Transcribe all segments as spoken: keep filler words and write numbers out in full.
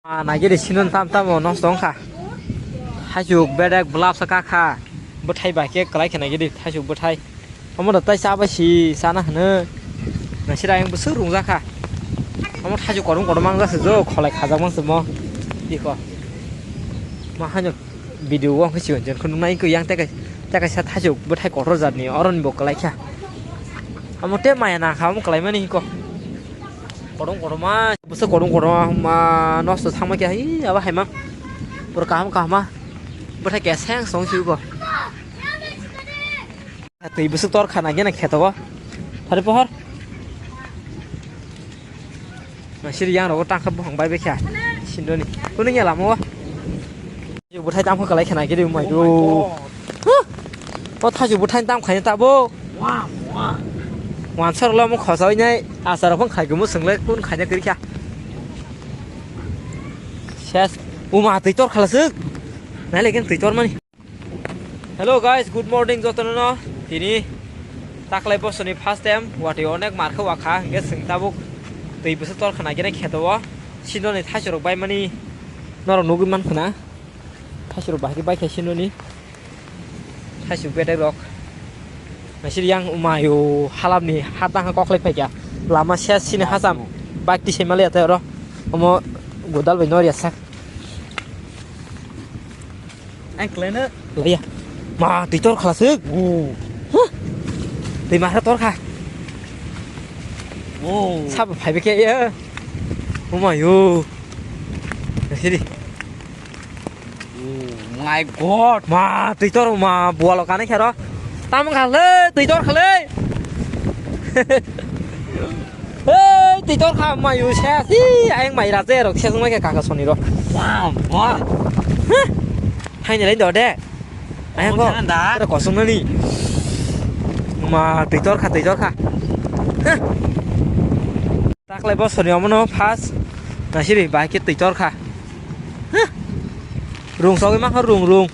Ah, nagiri sinon tam tamo nosto wngkha. Thaichuk bedek blap sa kakha. Bwthai bai khe kwlai khe nagiri thaichuk bwthai. Omo da tai chaba si sana hwno. Nasira yang bwswk rungjakha. Omo thaichuk korom korom mangjak se jo kholai khajak mang se mo. Iko. Ma hano video o khe sigon jen khunu nai ko yang tekai tekai sa thaichuk bwthai kotor jatni oroni bo kwlai kha. Omo te maya na kha omo kwlai mani ko. Korom korom ma. Bwswk korom korom ma nosto thangma khe hi abo hai ma. Pura kaham kaham ma. Bwthai khe seng song si ko. Twi bwswk tor khana gena kheto o. Thari pohor. Masiri yang rogo tangkha buphang bai bekha. Sindoni. Kunu ya lamo. Yo bwthai tangkha kalai khana giri mai do. Huh? O thaju bwthai tam khani tabo. Wansar lo mo khosoi nai. Asar phang khai gumu swngle kun khanya kiri kha. Ses. Uma twi tor khalaswk. Nai leken twi tor mani. Hello guys, good morning jotono no. Tini taklai bosoni first time watwi onek mar khe wakha, hingke chwng tabuk twi bwswk tor khna gene kheto o. Sindoni thaichorok bai mani norok nugwi man khna. Thaichorok bahai khe bai khe sindoni. Thaichuk bedek rok. Nasir yang umayo halap ni hatang ha koklai phaikya. Lama ses sini hasam. Bike tisai mali atai oro. Omo godal bai nori asak. Ang kelaina. Laya. Ma, twi tor khalaswk. Oh. Huh? Twi mahra tor kha. Oh. Sab phai beke ya. Oh my yo. Sini. Oh my god. Ma, twi tor ma bualo kanai khero. Tam khale, twi tor khale. Hei, twi tor kha mai u ses. Hi, ayang mai raje rok ses mai kaka soni ro. Wah, wah. Hah. Hai ni lain do de. Ayang ko. Jangan da. Ada kosong nani. Ma, twi tor kha, twi tor kha. Hah. Taklai bosoni omono first. Nasiri bai ke twi tor kha. Hah. Rung sogwi ma kha rung rung.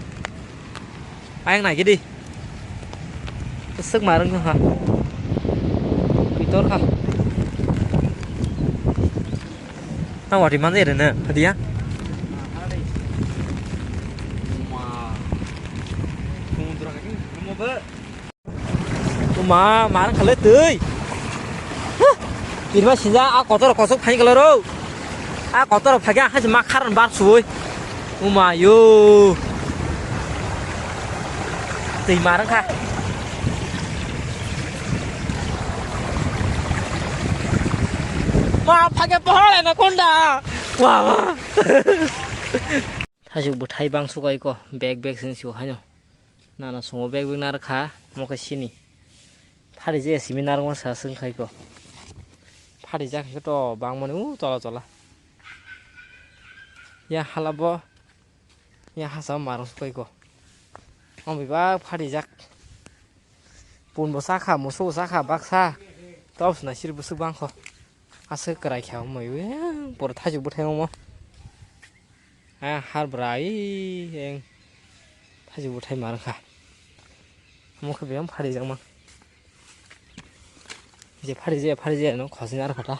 Ayang nai gidi. Sek marang ha. Pitor ha. Na wati mana ya na? Hadi ya. Uma, marang khalai tui. Huh! Birma sinja a kotor kosok phai kala ro. A kotor phai ga haj ma kharan bar sui. Uma yo. Tui marang kha. Ma phage pohol anaconda. Wa wa. Thajok bwthai bang sukai ko bag bag sing siu haino. Nana songo bag bag nar kha mo khe sini. Phari je simi narwkma sa swng khai ko. Phari jak khe to bangmani u tola tola. Ya hala bo. Ya hasa marwk sukai ko. Ang bebak phari jak. Pun bo sakha, musu bo sakha, baksa. Tos na sir busuk bang kho. Aswk kwrai kha wngmai o, pura thajok bwthai omo. Ha, har bwrai, eng. Thajok bwthai mar kha. Omo khe beyang phari jak mang. Je phari je, phari je, no khosni ar kha ta.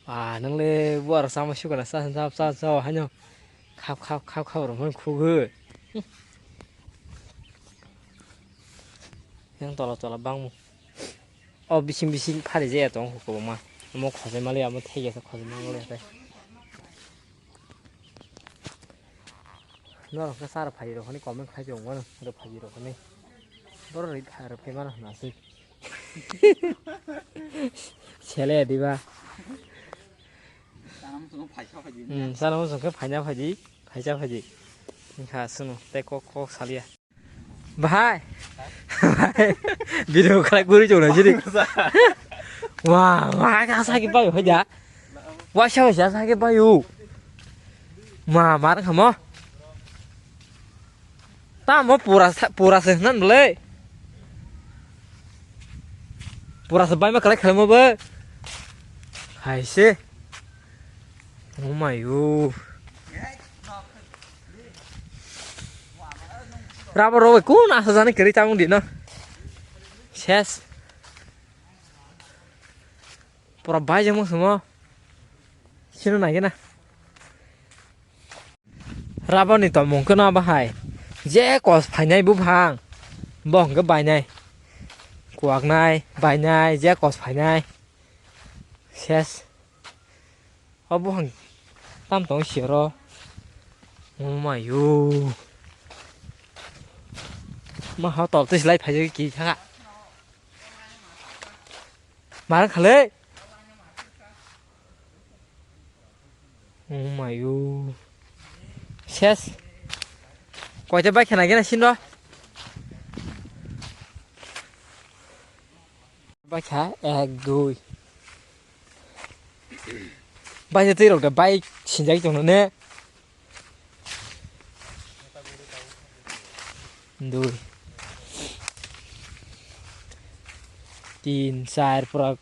Ah, nang le buar sama sukana sa, sa, sa, sa, hanyo. Khap, khap, khap, khap, rwmani khugo. Yang tola, tola bangmo. O bising, bising phari je tong kho kobangma. Omo khosai mali, amo thai ya khosai mali ya. Norok khe sar phai rok hani comment khai tong mano, rw phai rok hani. Boro rw phai, rw phai mano hwnaswi. Sele diba. Sana muchungo phaisa phaidi. Hmm, sana muchung khe phaina phaidi, phaisa phaidi. Wngkha sunu, tei kok, kok salia. Bahai. Bahai. Video khlai guri chwng nai jiri. Wah, wah, ka sa ki bai hoja. Wah, sa sa ke bai u. Ma, mar khamo. Tamo pura sa-, pura se nan bole. Pura se bai ma khlai khlai mo bo. Hai se. Oh my god. Rabo rabo kun asa jani kiri tamung di no. Ses. Pura bai jeng mo sumo. Sino nai gena. Rubber ni tongmung khe no bahai. Je kos phainai buphang. Bo hwnkhe bainai. Kuwaknai, bainai, je kos phainai. Ses. O buphang tam tong siro. Oh my yo. Ma ha tol tis lai phai ki thaka. Mar khale. Oh my yo. Ses. Koita bai khana gena sinro. Bai kha ek dui. Bai tei rok da bai sinjak tong ne. Dui. Tin, char, pura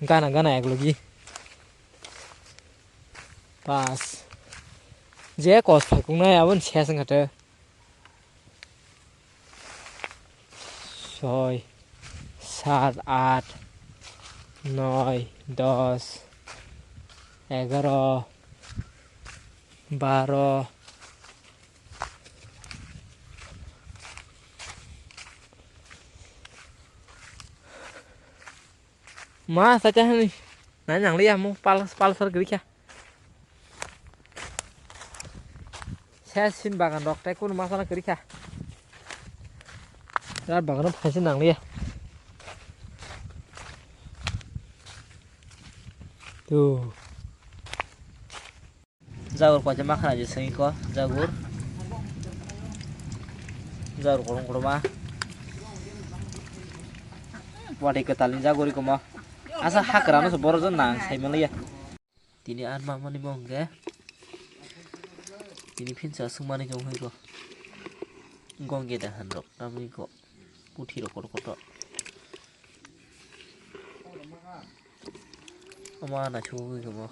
gana gana ek logi. Pas. Je kos phaikung nai abon ses wngkha te. Soi, sat, at, noi, dos, egaro, baro. Ma, sacha hani. Nai nang liya mo pal, pal sar giri kha. Ses sin bagan rok tei kunu masana kwrwi kha. Birat bagano phaisa nangliya. Tu. Jagur koisa makhana je sengwi ko, jagur. Jagur kolom koloma. Wadi kwtalni jagur ikomo. Asa hakrano se borok jwn nang sai manliya. Tini ar mamani bo hwnkhe tini phinsa swngmani khe wngkha kho. Gongge da hanrok tamni kho puthi rok kotor kotor. Omo naisugwi khe bo.